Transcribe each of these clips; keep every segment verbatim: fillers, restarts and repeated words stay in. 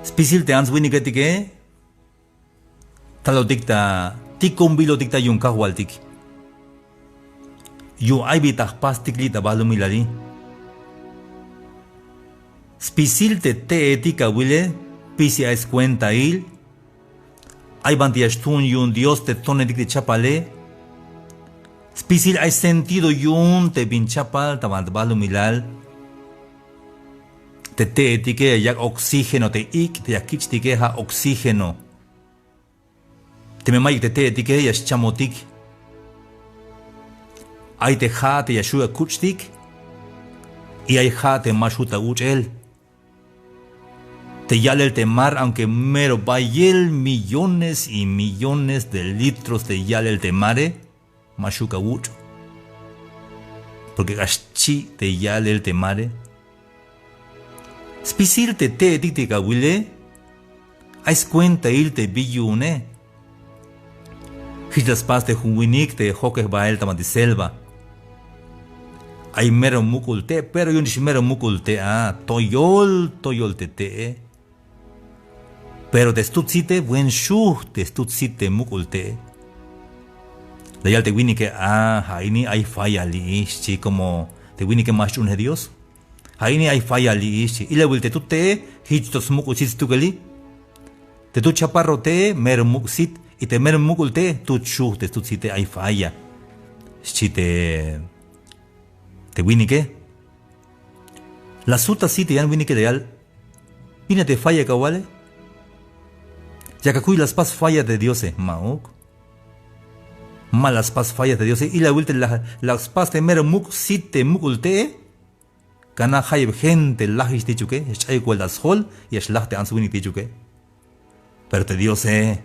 Spisil te ants winiketike talotik ta tikonbilotik ta yu'un kajwaltik. Yu'un ay bi ta jpastik li' ta balumilali. Spisil te te'etik awile, spisil ay skuentail. Ay banti ya xtuun yu'un Dios te tonetik te chapale. Spisil ay sentido yu'un te bin chapal ta banti balumilal. Te te'etike ya yak' oxígeno te ik' te ya kich'tike, ja' oxígeno. Teme mayuk te te'etike ya xchamotik. Ay te ja' te ya xju' ya kuch'tik. Y ay ja' te ma xju' ta uch'el. Te ya'lel te mar, aunque mero bayel millones y millones de litros te ya'lel te mare, ma xju' kawuch'. Porque k'ax chi' te ya'lel te mare. Spisil te te'etik te kawile, ay skuentail te bi yu'une. Jich la spas te jun winik te jokej bael ta banti selva. Ay mero muk'ul te', pero yu'un ix mero muk'ul te' a, toyol, toyol te te'e. Pero te stut site, buen xuj te stut sit te muk'ul te'e. La yal te winike a, ja' ini ay falla li'i, xchi, como te winike ma xch'unej Dios. Ja' ini ay falla li'i, xchi. Ilawil te tut te'e, jich to smuk'ul sit stukeli. Te tut chaparro te'e, mero muk' sit. Y te mero muk'ul te'e, tut xuj te stut site, ay falla, xchi te, te winike. La sut ta sit te yan winike la yal: ¿Bin a te falla kawale? Yak akuy la spas falla te Diose, ma'uk. Ma la spas falla te Diose, ilawil te la, la spas te mero muk' sit te muk'ul te'e. Kana jayeb gente lajix te yu'uke, ya xch'ayuk buelta sjol, ya xlaj te ants winik te yu'uke. Pero te Diose,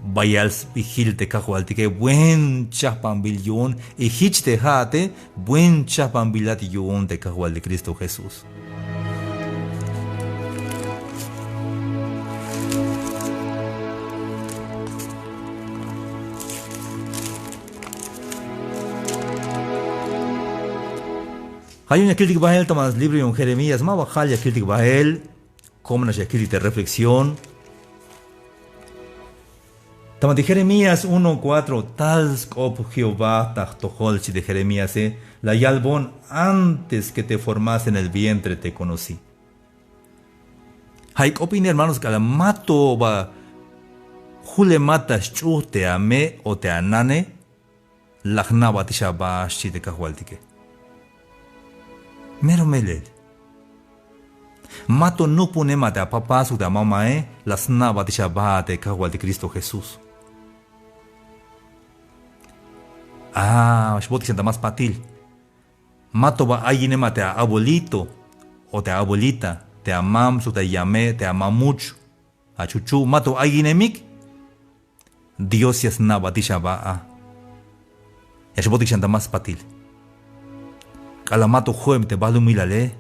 bayal sbijil te kajwaltike, buen chajpanbil yu'un, y jich te ja'ate, buen chajpanbilat yu'un te kajwaltik Cristo Jesús. Ja' yu'un ya kiltik bael ta ma libro yu'un Jeremías, ma ba jal ya kiltik bael. Como nax ya kiltik te reflexión. Ta banti Jeremías uno cuatro, tal sk'op Jehová ta jtojol, xchi te Jeremíase, la yalbon: Antes que te formase en el vientre te conocí. Ja' i k'op ini, hermanos, k'alal mato ba julemat ta xch'uj te ame o te anane, la jna'batix aba, xchi te kajwaltike. Mero melel. Mato nujpunemat te apapá sok te amamae, la sna'batix aba te kajwaltik Cristo Jesús. A, xbotik xan ta más patil. Mato ba ayinemat te a abuelito o te a abuelita, te amam sok te ayame, te amamuch, achuchu', mato ayinemik. Dios ya sna'batix aba a. Ya xbotik xan ta más patil. K'alal mato jo'em te balumilale,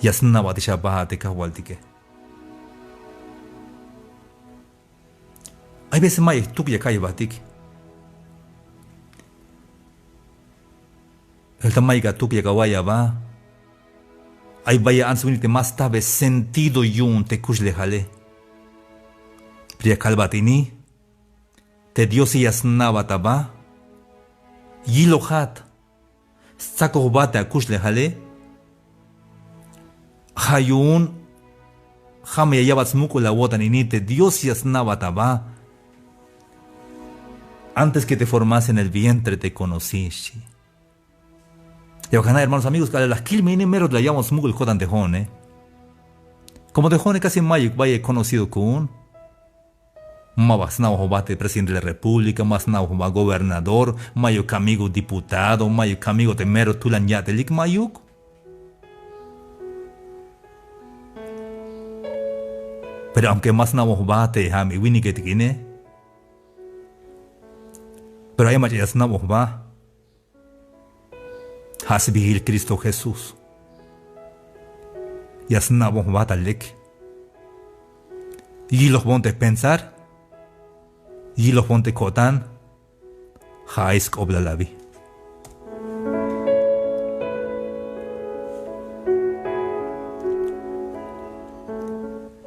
ya sna'batix aba a te kajwaltike. Ay veces mayuk tuk ya ka'iy jbatik. Jelta mayuk atuk ya kawa'iy aba. Ay bayel ants winik te ma stajbe sentido yu'un te kuxlejale. Pero ya kalbat ini, te Diose ya sna'bat aba. Yilojat. Stsakojbat te akuxlejale. Ja' yu'un, ja' me ya ya'bat smuk'ul awo'tan ini, te Dios ya sna'bat aba. Antes que te formase en el vientre te conocí, xchi. Ya bal jna', hermanos, amigos, k'alal la jkil me ini, mero la ya'bon smuk'ul ko'tan te jo'one. Como te jo'one casi mayuk bayel conocido ku'un. Maba sna'bon jba te presidente de la república, ma sna'bon jba gobernador, mayuk kamigo diputado, mayuk kamigo te mero tulan ya'telik, mayuk. Pero aunque ma sna'bon jba te ja' me winiketik ine, pero ay mach'a ya sna'bon jba. Ja' sbiil Cristo Jesús. Ya sna'bon jba ta lek. Yilojbon te pensar. Yilojbon te ko'tan. Ja' ay sk'oplal abi.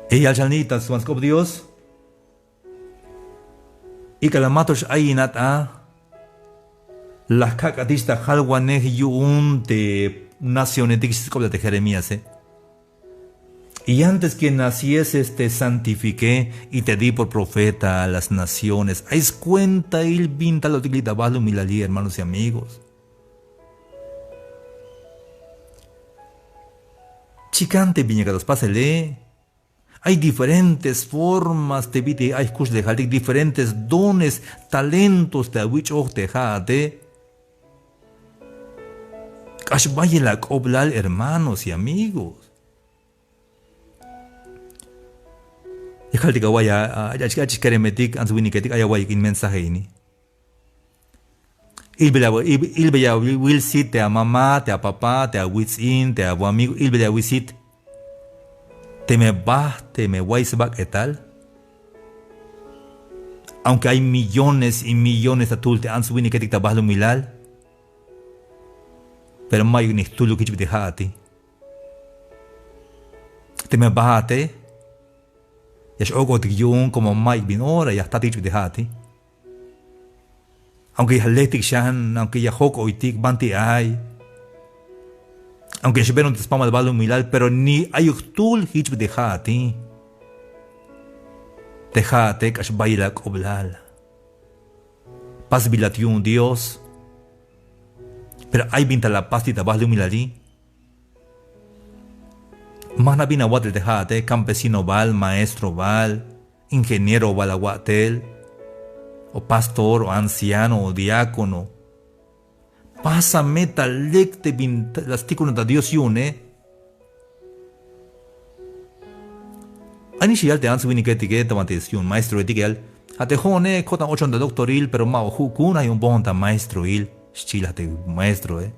Ey, yal xal ni ta swan sk'op Dios. Ik'al la matox ayinat a, la jkak'atix ta jalwanej yu'un te nacionetik, xchi sk'oplal te Jeremíase. Y antes que naciese te santifiqué y te di por profeta a las naciones. Ay scuentail bin talotik li' ta balumilali, hermanos y amigos. Chikan te bin yakat ta spasele. Ay diferentes formas te bit'il ay jkuxlejaltik, diferentes dones, talentos te awich'oj te ja'ate. K'ax bayel ak'oblal, hermanos y amigos. Ya kaltik awa'iy, a, a, ach'ix keremetik, ants winiketik, ay awa'iyik in mensaje ini. Ilbeya, il- ilbeya wil sit te amamá, te apapá, te awits'in, te awamigo, ilbeya wil sit. Teme bajt, teme way sbak'etal. Aunque ay millones y millones ta tul te ants winiketik ta balumilal, pero mayuk ni jtuluk jich bit'il ja'ati. Teme bajate, ya x-ok'otik yu'un como mayuk bin ora ya jtatik jich bit'il ja'ati. Aunque ya jletik xan, aunque ya jok'oytik banti ay, aunque ya xbeenon te spamal balumilal, pero ni ayuk jtul jich bit'il ja'ati. Te ja'ate k'ax bayel ak'oblal. Pasbilat yu'un Dios. Pero ay bin tal apas li' ta balumilali. Ma jna' bin awa'tel te ja'ate, campesino bal, maestro bal, ingeniero bal awa'tel, o pastor, o anciano, o diácono. Pasa me ta lek te bin la stikunan ta Dios yu'une. Ay nix ya yal te ants winiketike, ta banti yu'un maestroetike, ya yal: ja' te jo'one ko'tan ochon ta doctoril, pero ma ba ju' ku'un, ja' yu'un bojon ta maestroil, xchi la te maestroe.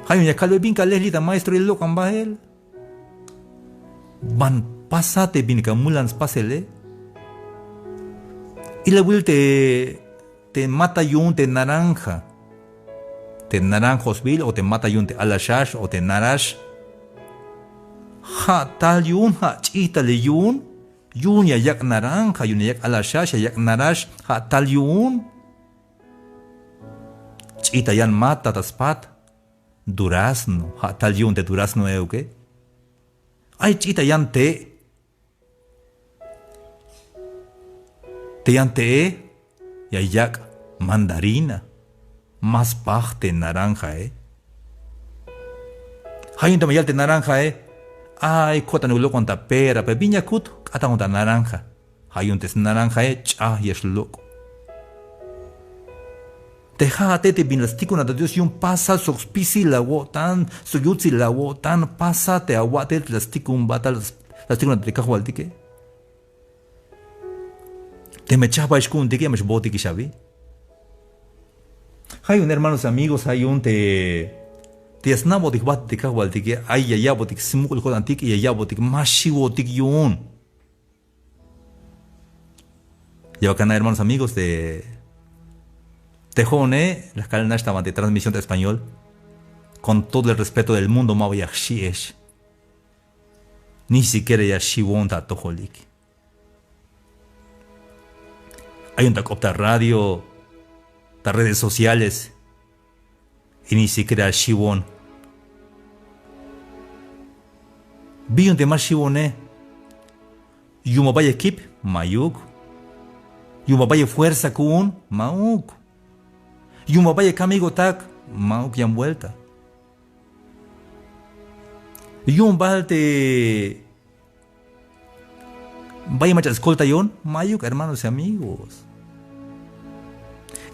Ja' yu'un ya kalbe bin kalel li' ta maestroil, lok'an bael. Ban pasa te bin ka mulan spasele. Ilawil te, te mata yu'un te naranja, te naranjosbil, o te mata yu'un te alaxax o te narax. Ja' tal yu'un, ja' ch'ijtalil yu'un. Yu'un ya yak' naranja, yu'un ya yak' alaxax, ya yak' narax, ja' tal yu'un. Ch'ijta yan mata ta spat, durazno, ja' tal yu'un te durazno euke. Ay ch'ijta yan te'. Te yan te'e ya yak' mandarina, ma spaj te naranjae. Ja' yu'un teme yal te naranjae: ay, ko'tanuk lok'on ta pera, pero bin ya kut, k'ataon ta naranja. Ja' yu'un te snaranjae ch'aj ya xlok'. Te ja'ate te bin la stikunan ta Dios yu'un pasa sok spisil awo'tan, sok yutsil awo'tan, pasa te awa'tel te la stikunbat tal, la stikunan te Kajwaltike. Teme chajbaex ku'untike, me xbootikix abi. Ja' yu'un hermanos, amigos, ja' yu'un te, te ya sna'botik jbaat te Kajwaltike, ay ya ya'botik smuk'ul ko'tantik, ya ya'botik ma xiwotik yu'un. Ya bal kana' hermanos, amigos, te, te jo'one la jkal nax ta banti transmisión ta español. Con todo el respeto del mundo, ma ba ya jxi'ex. Ni siquiera ya xiwon ta atojolik. Ay yu'un ta k'op ta radio, ta redes sociales, y ni siquiera xiwon. Bi yu'un te ma xiwone. Yu'un ba bayel kip, ma'yuk. Yu'un ba bayel fuerza ku'un, ma'uk. Yu'un ba bayel kamigotak, ma'uk yan vuelta. Yu'un bal te bayel mach'a skoltayon, ma'yuk, hermanos y amigos.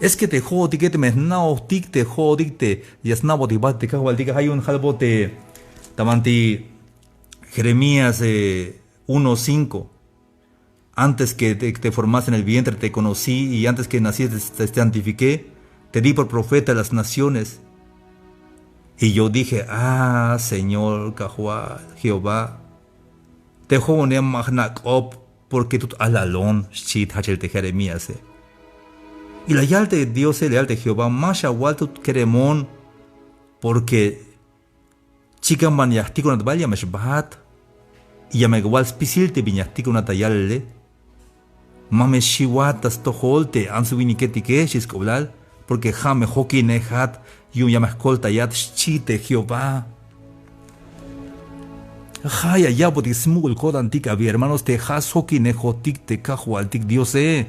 Es que te jo'otike, teme jna'ojtik te jo'otik te ya sna'botik jbaat te Kajwaltike, ja' yu'un jalbot te ta banti Jeremías, eh, uno cinco. Antes que te, te formaste en el vientre te conocí, y antes que naciste te, te santifiqué, te di por profeta a las naciones. Y yo dije: Ah, Señor Kajwal, Jehová, te jo'one ma jna' k'op, porque tut alalon, xchi jajchel te Jeremíase. Y la yal te Diose, la yal te Jehová: Ma xawal tut keremon, porque chikan ban ya jtikunat bael ya me xbaat. Y ya me wal spisil te bin ya jtikonat ta yalele. Ma me xiwat ta stojol te ants winiketike, xchi sk'oblal, porque ja' me jokinejat yu'un ya me jkoltayat, xchi te Jehová. Ja' ya ya'botik smuk'ul ko'tantik a bi hermanos, te ja' sjokinejotik te Kajwaltik Diose.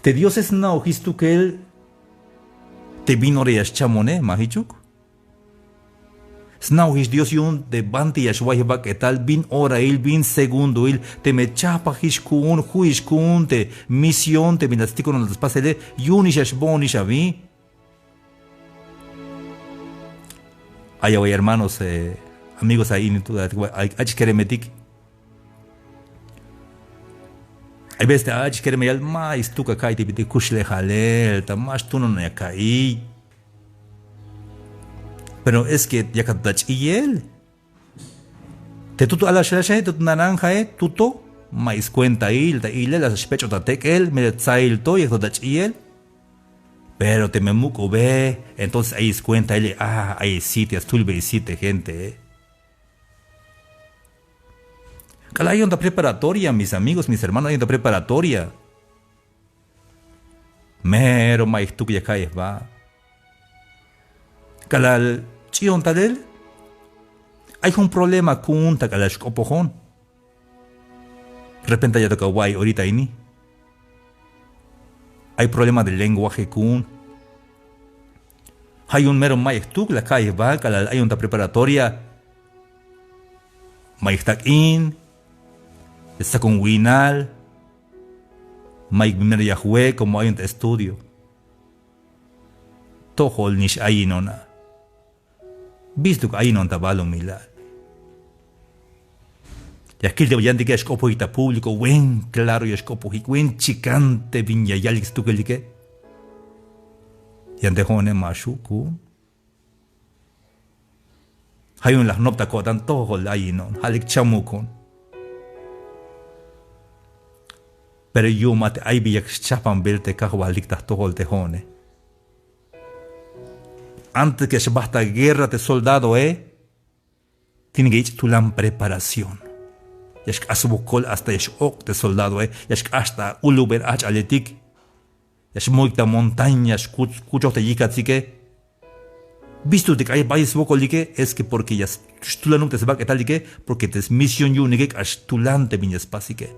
Te Diose sna'ojix stukel te bin ora ya xchamone, ma jichuk. Sna'ojix Dios yu'un te banti ya xwa'ij jbak'etal, bin orail, bin segundoil, teme chajpajix ku'un, ju'ix ku'un te misión te bin la stikonon ta spasele, yu'unix ya xboonix a bi. Ay away hermanos, eh, amigos, ay ini tu, ay, ay, ach' keremetik. Ay veces te ach' keremeyal ma stuk aka'iy te bit'il kuxlejalel, ta ma xtunon ya ka'iy. Pero es que yakat ta ch'iyel. Te tuto alaxelaxe, te tuto naranjae, tuto, ma skuentail, ta ilel, la xpech'ot ta tek'el, melel tsail to, yakat ta ch'iyel. Pero teme muk'ube, entonces ay skuentail, ah, ay sit, ya stulbey sit te gente. K'alal ayon ta preparatoria, mis amigos, mis hermanos, ayon ta preparatoria. Mero ma'yuk jtuk ya ka'iy jba. K'alal ch'iyon talel, ay jun problema ku'un ta k'alal xk'opojon. Repente ya toca awa'iy orita ini. Ay problema de lenguaje ku'un. Ja' yu'un mero ma'yuk jtuk la ka'iy jba k'alal ayon ta preparatoria. Ma'yuk jtak'in, ya stsakon wi'nal, ma'yuk bin mero ya jwe' como ayon ta estudio. Tojol nix ayinon a. Bistuk ayinon ta balumilal. Ya jkil te ba yantike ya xk'opojik ta público, buen claro ya xk'opojik, buen chikan te bin ya yalik stukelike. Yan te jo'one ma xju' ku'un. Ja' yu'un la jnop ta ko'tan tojol ayinon, ja' lek chamukon. Pero yu'un ma te ay bi yak xchajpanbel te Kajwaltik ta jtojol te jo'one. Antes que ya xbajt ta guerra te soldadoe, tiene que yich' tulan preparación. Ya xk'ax swokol hasta ya x-ok' te soldadoe, ya xk'ax ta ulubel ajch'aletik. Ya xmoyik ta montaña, ya xkuch-, kuchoj te yikatsike. Bistuk te k'ax bayel swokolike, es que porque ya xtulanub te sbak'etalike, porque te smisión yu'unike k'ax tulan te bin ya spasike.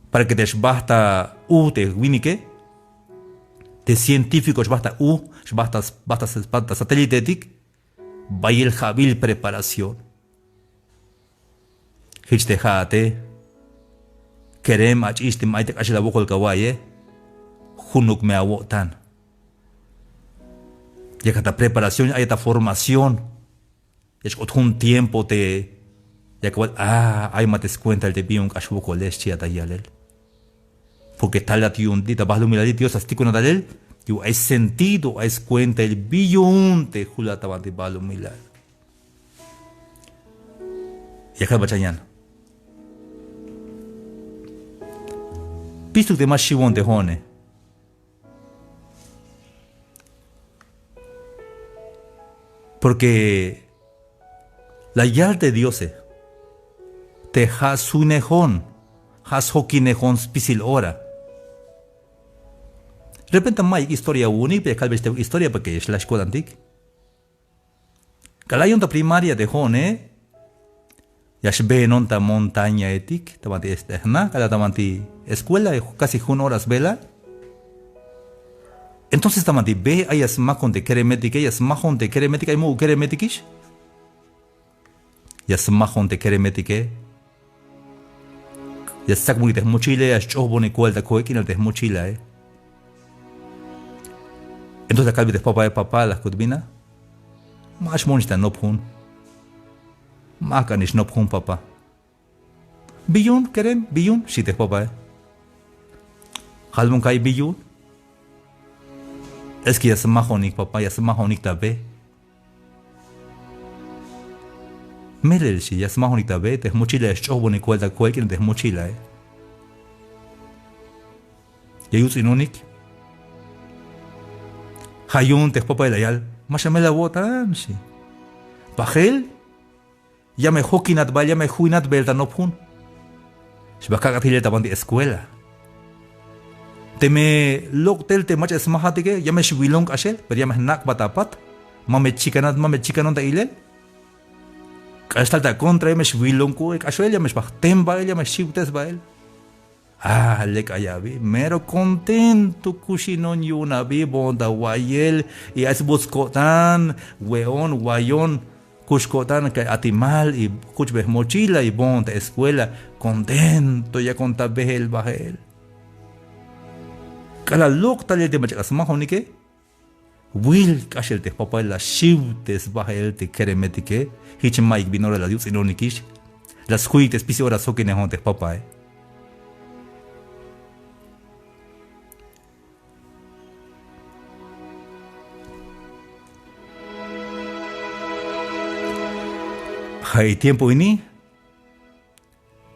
Para que te xbajt ta u te winike, te científico xbajt ta u, xbajt ta, xbajt ta, xbajt ta satélitetik, bayel ja'bil preparación. Jich te ja'ate, kerem ach'ix teme ay ta k'axel awokol kawa'iye, junuk me awo'tan. Yakat ta preparación, ayat ta formación. Ya xk'ot jun tiempo te yak awal, ah, ay ma te skuentail te bi yu'un k'ax wokole, xchiat ta yalel. Porque talat yu'un ti' ta balumilali Dios ta stikonat talel, yu'un ay sentido, ay skuentail bi yu'un te julat ta banti balumilal. Ya kalbat xan yan. Bistuk te ma xiwon te jo'one. Porque la yal te Diose te ja' swinejon, ja' sjokinejon spisil ora. Repente ma'yuk historia awu'unik, pero ya kalbex te historia porque ya xlax ko'tantik. K'alal ayon ta primaria te jo'one, ya xbeenon ta montañaetik, ta banti este jna, k'alal ta banti escuela, casi jun ora sbelal. Entonces ta banti be, ay ya smakon te keremetike, ya smajon te keremetike, ay muk'ub keremetikix. Ya smajon te keremetike. Ya stsakbonik te jmochile, ya sch'ojbonik koel ta koel k'inal te jmochilae. Entonces la kalbe te jpapae, papá, la jkut bin a. Ma xmonix ta nop jun. Ma jk'anix nop jun, papá. Bi yu'un, kerem, bi yu'un, xchi te jpapae. Jalbon ka'iy bi yu'un. Es que ya smajonik, papá, ya smajonik ta be. Melel, xchi, ya smajonik ta be, te jmochila ya sch'ojbonik koel ta koel k'inal te jmochilae. Ya yuts'inonik. Ja' yu'un te jpapae la yal: ma xa mel awo'tan, xchi. Bajel ya me jokinat bael, ya me juynat beel ta nop jun. Xba kak'at jilel ta banti escuela. Teme lok' tel te mach'a smajatike, ya me xwilon k'axel, pero ya me jnak'bat apat. Ma me chikanat, ma me chikanon ta ilel. K'ax tal ta contra ya me xwilon k'u k'axel, ya me xba jten bael, ya me xxiwtes bael. Ah, lek ay abi, mero contento kuxinon yu'un abi, boon ta wayel, y ay sbuts ko'tan, we'on, wayon, kux ko'tan ka'y atimal, y kuchbe jmochila, y boon ta escuela, contento yakon ta beel bajel. K'alal lok' talel te mach'a k'a smajonike, wil k'axel te jpapae, la xiwtes bajel te keremetike, jich mayuk bin ora la yuts'inonikix, la skuyik te spisil ora sjokinejon te jpapae. Ja' i tiempo ini,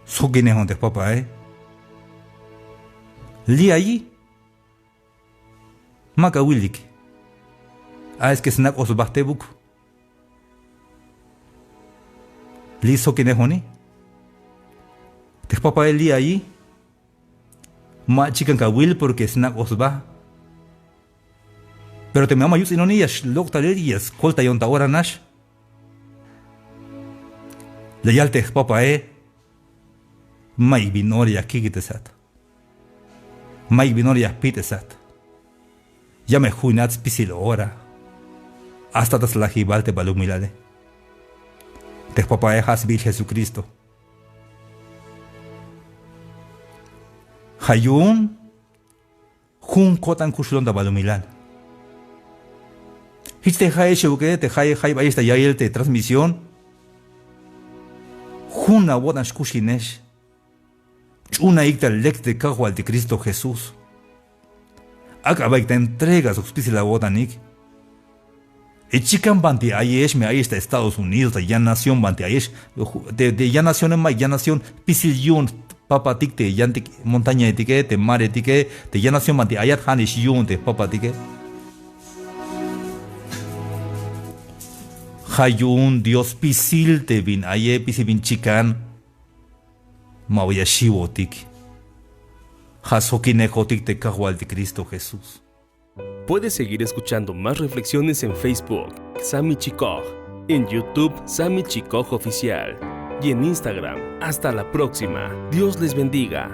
sjokinejon te jpapae. Li' ayi, mak awilik. A, es que snak'oj sba jtebuk. Li' sjokinejoni. Te jpapae li' ayi, ma chikan kawil porque snak'oj sba. Pero teme ama yuts'inoni ya xlok' talel, ya skoltayon ta ora nax. La yal te jpapae, mayuk bin ora ya kikitesat. Mayuk bin ora ya jpit'esat. Ya me juynat spisil ora. Hasta ta slajibal te balumilale. Te jpapae ja' sbiil Jesucristo. Ja' yu'un jun ko'tan kuxulon ta balumilal. Jich te ja'ex euke, te ja'ex, jayeb ayex ta ya'iyel te transmisión. Jun awo'tan xkuxinex. Ch'uunaik ta lek te Kajwaltik Cristo Jesús. Ak'a abaik ta entrega sok spisil awo'tanik. E chikan banti ayex, me ayex ta Estados Unidos, ta yan nación banti ayex, te, te yan nación, mayuk yan nación, spisil yu'un jpapatik te yantik montañaetike, te maretike, te yan nación banti ayat, ja'nix yu'un te jpapatike. Ja' yu'un Dios spisil te bin aye, spisil bin chikan. Ma ba ya xiwotik. Ja' sjokinejotik te Kajwaltik Cristo Jesús. Puedes seguir escuchando más reflexiones en Facebook, Sami Chikoj, en YouTube, Sami Chikoj Oficial, y en Instagram. Hasta la próxima. Dios les bendiga.